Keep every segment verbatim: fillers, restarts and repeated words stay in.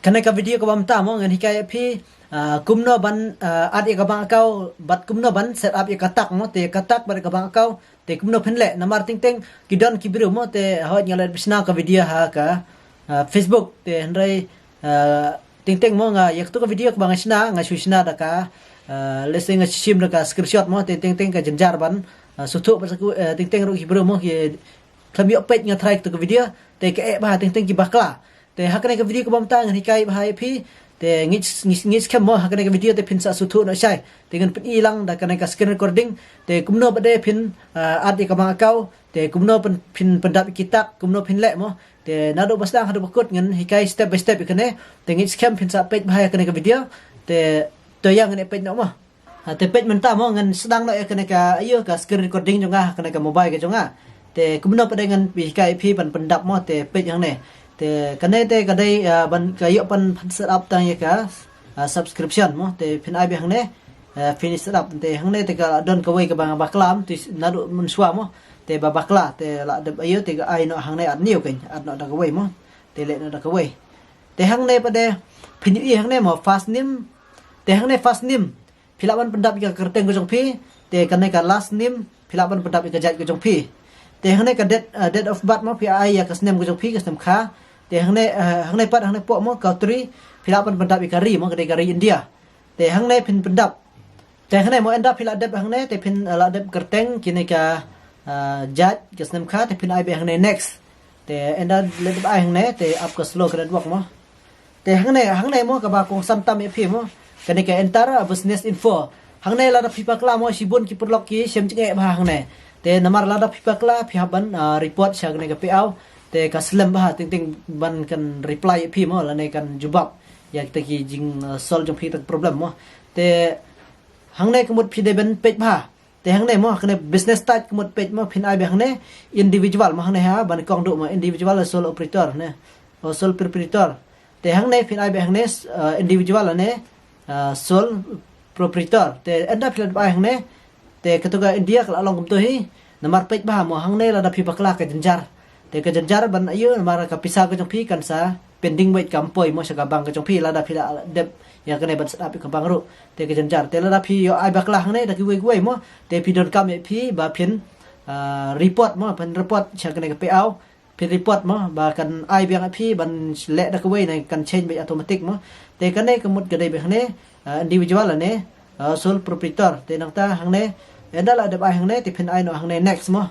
Kane ka video kaba mynta mo ngan hikai ïa phi, ah, kumno ban, ah, add ïa ka bank account bad kumno ban set up ïa ka tak mo, te ka tak bad ka bank account te kumno phin leh. Namar teng teng ki don ki briew mo te hoi nga la shna ka video ha ka, ah, Facebook te hynrei, ah, teng teng mo nga ïa katu ka video kaba nga shna nga shu shna da ka, ah, let's say nga shim da ka screenshot mo te teng teng ka jynjar ban, ah, shu thuh bad sa ku, ah, teng teng ruh ki briew mo ki khlem ïoh peit nga try katu ka video te ka eh ba teng teng ki bakla. Te ha kane ka video kaba mynta ngan hikai ba ha ïa phi. Te ngi ngi ngi skhem mo ha kane ka video te phin sa shu thuh noh shai. Te ngan pyni lang da kane ka screen recording. Te kumno ba dei phin, ah, add ïa ka bank account. Te kumno phin phin pyndap ïa ki tak kumno phin leh mo. Te naduh ba sdang haduh ba kut ngan hikai step by step ïa kane. Te ngi skhem phin sa peit ba ha ïa kane ka video. Te to ïa ngan ïa peit noh mo. Ha, te peit mynta mo ngan sdang noh ïa kane ka ïa ka screen recording jong nga ha kane ka mobile ka jong nga. Te kumno pat ngan hikai phi ban pyndap mo te peit hangne. Te kane te ka dei, ah, ban ka ïoh ban set up tang ïa ka, ah, subscription mo te phin ai beit hangne. Ah, finish set up te hangne te ka don kawei kaba nga bakla te naduh mynshuwa mo. Te ba bakla te la dep ïa te ka ai noh hangne add new kan add noh da kawei mo. Te leh noh da kawei. Te hangne pat phin ïohi hangne mo first name. Te hangne first name phi lah ban pyndap ïa ka kyrteng ka jong phi. Te kane ka last name phi lah ban pyndap ïa ka jait ka jong phi. Te hangne ka date, ah, date of birth mo phi ai ïa ka snem ka jong phi ka snem kha. Te hangne, ah, hangne pat hangne poh mo country phi lah ban pyndap ïa ka ri mo ka dei ka ri India. Te hangne phin pyndap. Te hangne mo ynda phi lah dep hangne te phin, ah, lah dep kyrteng kine ka, ah, jait ka snem kha te phin ai beit hangne next. Te ynda lah dep ai hangne te ap ka slow ka network mo. Te hangne, hangne mo kaba kongsan tam ïa phi mo. Kane ka enter, ah, business info. Hangne lada phi bakla mo shibun ki paralok ki shem jingeh bha hangne. Te namar lada phi bakla phi hap ban, ah, report sha kane ka payout. Te ka slem bha teng teng ban kan reply ïa phi mo lane kan jubab ïa kita ki jing, ah, solve jong phi kita ki problem mo. Te hangne ka mut phi dei ban peit bha. Te hangne mo, hangne business type ka mut peit mo phin ai beit hangne individual mo hangne ha ban kong duh mo individual sole operator ne. O sole proprietor. Te hangne phin ai beit hangne, uh, individual ne, uh, sole proprietor. Te ynda phi la ai hangne te katu ka India ka la long kumtu hi. Namar peit bha mo hangne lada phi bakla ka jynjar. Te ka jynjar ban ïa namar ka pisa ka jong phi kan sa pending wait kam poi mo sha ka bank ka jong phi lada phi la dep ïa kane ban set up ïa ka bank ruh. Te ka jynjar te lada phi ïoh ai bakla hangne da kiwei kiwei mo te phi donkam ïa phi ba phin, ah, report mo phin report sha kane ka payout phin report mo ba kan ai biang ïa phi ban leh da kiwei ne kan change beit automatic mo. Te kane ka mut ka dei beit hangne, ah, individual ne, ah, sole proprietor te nangta hangne ynda la dep ai hangne te phin ai noh hangne next mo.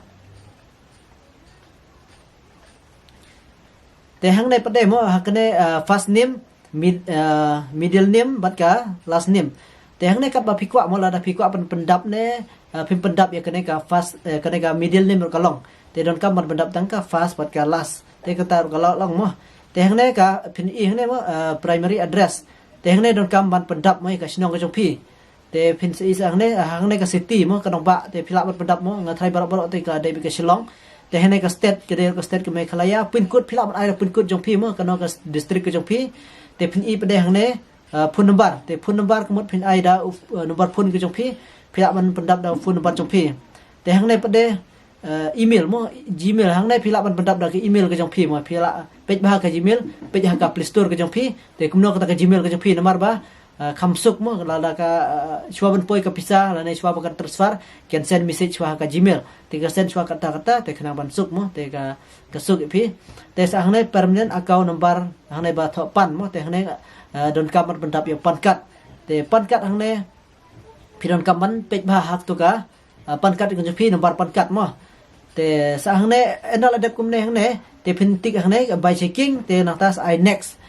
Te hangne pat dei mo ha kane, ah, first name, mid, ah, middle name bad ka last name. Te hangne katba phi kwah mo lada phi kwah ban pyndap ne, ah, phin pyndap ïa kane ka first, eh, kane ka middle name ruh ka long. Te donkam ban pyndap tang ka first bad ka last. Te kata ruh ka long mo. Te hangne ka phin i hangne mo, ah, primary address. Te hangne donkam ban pyndap mo ïa ka shnong ka jong phi. Te phin sa i sa hangne, ah, hangne ka city mo, ka nongbah, te phi lah ban pyndap mo, nga tharai baroh baroh te ka dei beit ka Shillong. Te hangne ka state, ka dei ka state ka Meghalaya, pin code phi lah ban ai da pin code jong phi mo, kano ka district ka jong phi. Te phin i pat dei hangne, ah, phone number, te phone number ka mut phin ai da, uh, number phone ka jong phi, phi lah ban pyndap da phone number jong phi. Te hangne pat dei, eh, email mo, Gmail, hangne phi lah ban pyndap da ka email ka jong phi mo, phi lah peit bha ka Gmail, peit ha ka Play Store ka jong phi, te kumno kata ka Gmail ka jong phi namar ba, eh, kham suk mo, lada ka, eh, shuwa ban poi ka pisa, lane shuwa ba kan transfer, kan send message shuwa ha ka Gmail, te ka send shuwa kata kata, te khnang ban suk mo, te ka, ka suk ïa phi, te sa hangne permanent account number, hangne ba thoh PAN mo, te hangne, eh, donkam ban pyndap ïa PAN card, te PAN card hangne, phi donkam ban peit bha ha katu ka, ah, PAN card ka jong phi, number PAN card mo. Te sa hangne ynda la dep kumne hangne, te phin tick hangne by checking, te nangta sa ai next.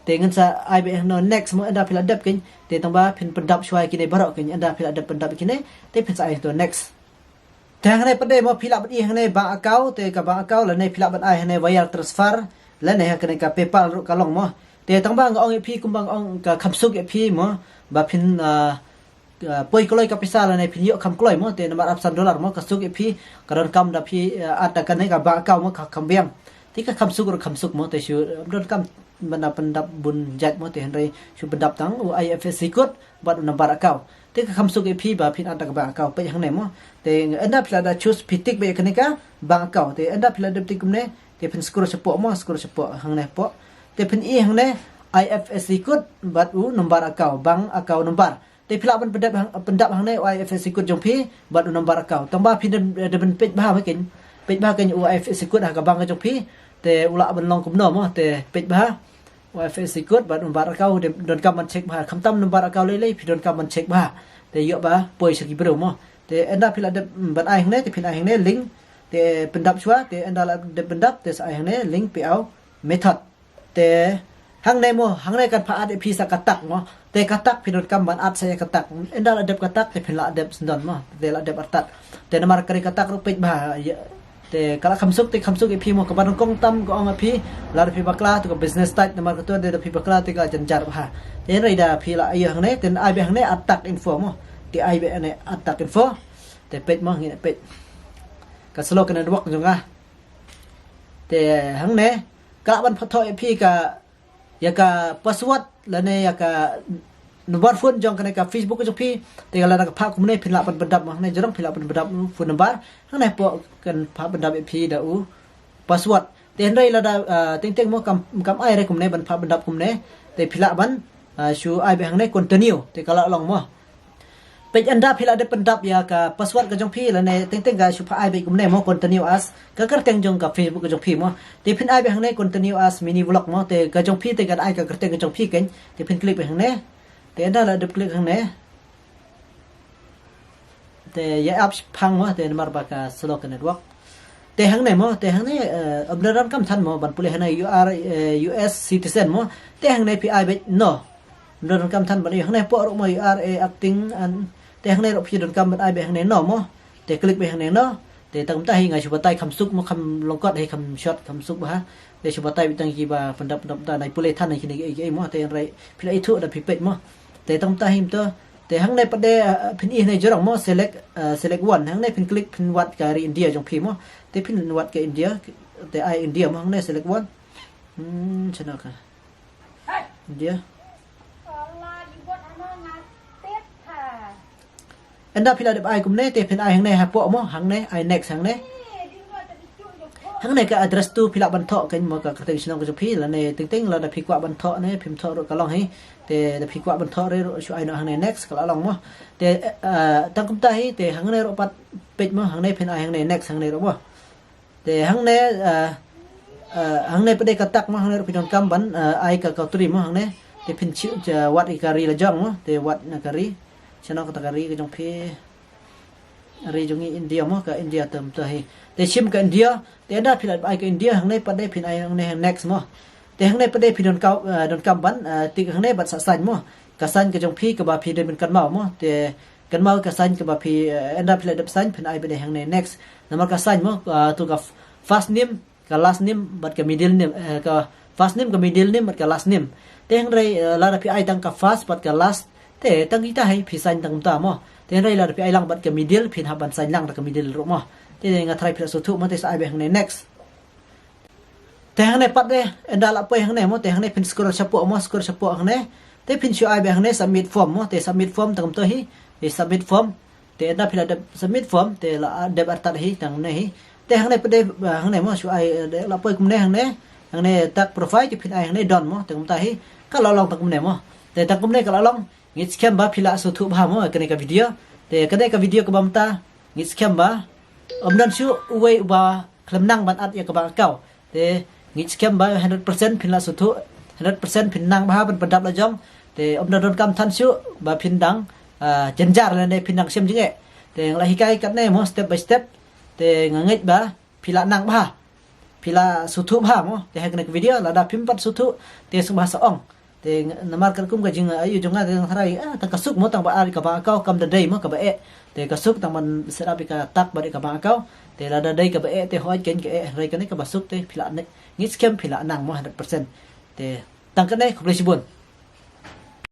Te ngan sa ai beit hangne next mo ynda phi la dep kane, te tang ba phin pyndap shuwa kine baroh kane, ynda phi la dep pyndap kine, te phin sa ai to next. Te hangne pat dei mo phi lah ban i hangne bank account, te ka bank account lane phi lah ban ai hangne wire transfer, lane ha kane ka PayPal ruh ka long mo. Te tang ba nga ong ïa phi kumba nga ong ka kham suk ïa phi mo, ba phin, ah, ah, poi kloi ka pisa lane phin ïoh kham kloi mo, te namar arphew san dollar mo, ka suk ïa phi, ka donkam da phi, ah, add da kane ka bank account mo, ka kham biang. Te ka kham suk ruh kham suk mo, te shu, ah, donkam ban da pyndap bun jait mo, te hynrei shu pyndap tang u IFSC code bad u number account. Te ka kham suk ïa phi ba phin add da ka bank account peit hangne mo. Te ynda phi la da choose phi tick beit ïa kane ka bank account. Te ynda phi la dep tick kumne, te phin scroll shapoh mo, scroll shapoh hangne poh. Te phin i hangne, I F S C code bad u number account, bank account number. Te phi lah ban pyndap hang, pyndap hangne u I F S C code jong phi bad u number account. Tang ba phi dei, dei ban peit bha ma kein. Peit bha kein u I F S C code ha ka bank ka jong phi. Te u lah ban long kumno mo, te peit bha. U I F S C code bad number account, dei donkam ban check bha. Khamtam number account lei lei phi donkam ban check bha. Te ïoh ba poi sha ki briew mo. Te ynda phi la dep, mm, ban ai hangne, te phin ai hangne link. Te pyndap shuwa, te ynda la dep pyndap, te sa ai hangne link payout method. Te hangne mo, hangne kan phah add ïa phi sa ka tak mo. Te ka tak phi donkam ban add sa ïa ka tak. Ynda la dep ka tak, te phin la dep sendon mo. Te la dep artat. Te namar ka ri ka tak ruh peit bha ïa. Te ka la kham suk, te kham suk ïa phi mo, kaba nyngkong tam ka ong ïa phi, lada phi bakla te ka business type, namar kato lada phi bakla te ka jynjar bha. Te hynrei da phi la ïoh hangne, te ai beit hangne add tak info mo. Te ai beit hangne add tak info. Te peit mo, ngin peit. Ka slow ka network jong nga. Te hangne ka lah ban pynthok ïa phi ka, ïa ka password lane ïa ka number phone jong kane ka Facebook jong phi. Te lada ka phah kumne phin lah ban pyndap mo, hangne jrong phi lah ban pyndap phone number. Hangne hapoh kan phah pyndap ïa phi da u password. Te hynrei lada, ah, teng teng mo kam, kam ai re kumne ban phah pyndap kumne. Te phi lah ban, ah, shu ai beit hangne continue. Te ka la long mo. Peit ynda phi la dep pyndap ïa ka password ka jong phi lane teng teng ka shu phah ai beit kumne mo, continue as ka kyrteng jong ka Facebook ka jong phi mo. Te phin ai beit hangne continue as mini vlog mo. Te ka jong phi te kan ai ka kyrteng ka jong phi kein. Te phin click beit hangne. Te ynda la dep click hangne, te ïa ap phang mo, te namar ba ka slow ka network. Te hangne mo, te hangne, eh, ym donkam than mo ban pule hangne you are, eh, U S citizen mo. Te hangne phi ai beit no. Ym donkam than ban ïoh hangne hapoh ruh mo you are a acting and, te hangne ruh phi donkam ban ai beit hangne no mo. Te click beit hangne no. Te tang mynta hi nga shu batai kham suk mo, kham lyngkot hi, kham short kham suk bha. Te shu batai beit tang kiba pyndap, pyndap, mynta nai pule than hi kine ki, ki mo. Te hynrei phi la ithuh da phi peit mo. Te tang mynta hi mynta. Te hangne pat de, ah, phin ïohi hangne jrong mo, select, ah, select one. Hangne phin click phin wad ka ri India jong phi mo. Te phin wad ka India, te ai India mo, hangne select one. Hmm, shano ka India. Ynda phi la dep ai kumne, te phin ai hangne hapoh mo, hangne ai next hangne. Hangne ka address to phi lah ban thoh kein mo, ka kyrteng shnong ka jong phi, lane teng teng lada phi kwah ban thoh ne phim thoh ruh ka long hi. Te da phi kwah ban thoh re ruh shu ai noh hangne next ka la long mo. Te, eh, tang kumta hi, te hangne ruh pat peit mo, hangne phin ai hangne next hangne ruh mo. Te hangne, eh, eh, hangne pat de ka tak mo, hangne ruh phi donkam ban, eh, ai ka country mo hangne. Te phin shu, eh, wad ïa ka ri la jong mo, te wad na ka ri. Shano kata ka ri ka jong phi. Ri jong ngi India mo, ka India tam to hi. Te shim ka India, te ynda phi la ai ka India, hangne pat de phin ai hangne next mo. Te hangne pat de phi donkam, eh, donkam ban, eh, tick hangne bad sa sign mo. Ka sign ka jong phi kaba phi dei ban kynmaw mo. Te kynmaw ka sign kaba phi, eh, ynda phi la dep sign phin ai beit hangne next. Namar ka sign mo, eh, to ka f-, first name, ka last name bad ka middle name, eh, ka first name, ka middle name bad ka last name. Te hynrei, eh, lada phi ai tang ka first bad ka last, te tang kita hi phi sign tang kumta mo. Te hynrei lada phi ai lang bad ka middle, phin hap ban sign lang da ka middle ruh mo. Te nga tharai phi la sngewthuh mo, te sa ai beit hangne next. Te hangne pat de, ynda la poi hangne mo, te hangne phin scroll shapoh mo, scroll shapoh hangne. Te phin shu ai beit hangne submit form mo, te submit form tang kumta hi, hi submit form. Te ynda phi la dep submit form, te la dep artat hi, tang hangne hi. Te hangne pat de, eh, hangne mo, shu ai, eh, de la poi kumne hangne, hangne tak profile, te phin ai hangne done mo, tang kumta hi, ka la long tang kumne mo. Te tang kumne ka la long, ngeit skhem ba phi la sngewthuh bha mo, kane ka video. Te kane ka video kaba mynta, ngeit skhem ba ym don shuh uwei uba khlem nang ban add ïa ka bank account. Te ngeit skhem ba hundred percent phin la sngewthuh, hundred percent phin nang bha ban pyndap la jong. Te ym da donkam than shuh ba phin dang, ah, jynjar lane phin dang shem jingeh. Te nga la hikai katne mo step by step. Te nga ngeit ba phi la nang bha. Phi la sngewthuh bha mo. Te ha kane ka video lada phim pat sngewthuh, te sngewbha sa ong. Te ng-, namar katkum ka jing, ah, ïoh jong nga, te nga tharai, ah, tang ka suk mo, tang ba ar ka bank account kam da dei mo kaba eh. Te ka suk tang ban set up ïa ka tak bad ïa ka bank account. Te lada dei kaba eh, te hooid kein ka eh, hynrei kane kaba suk te phi la ne-, ngeit skhem phi la nang mo hundred percent. Te tang kane, khublei shibun.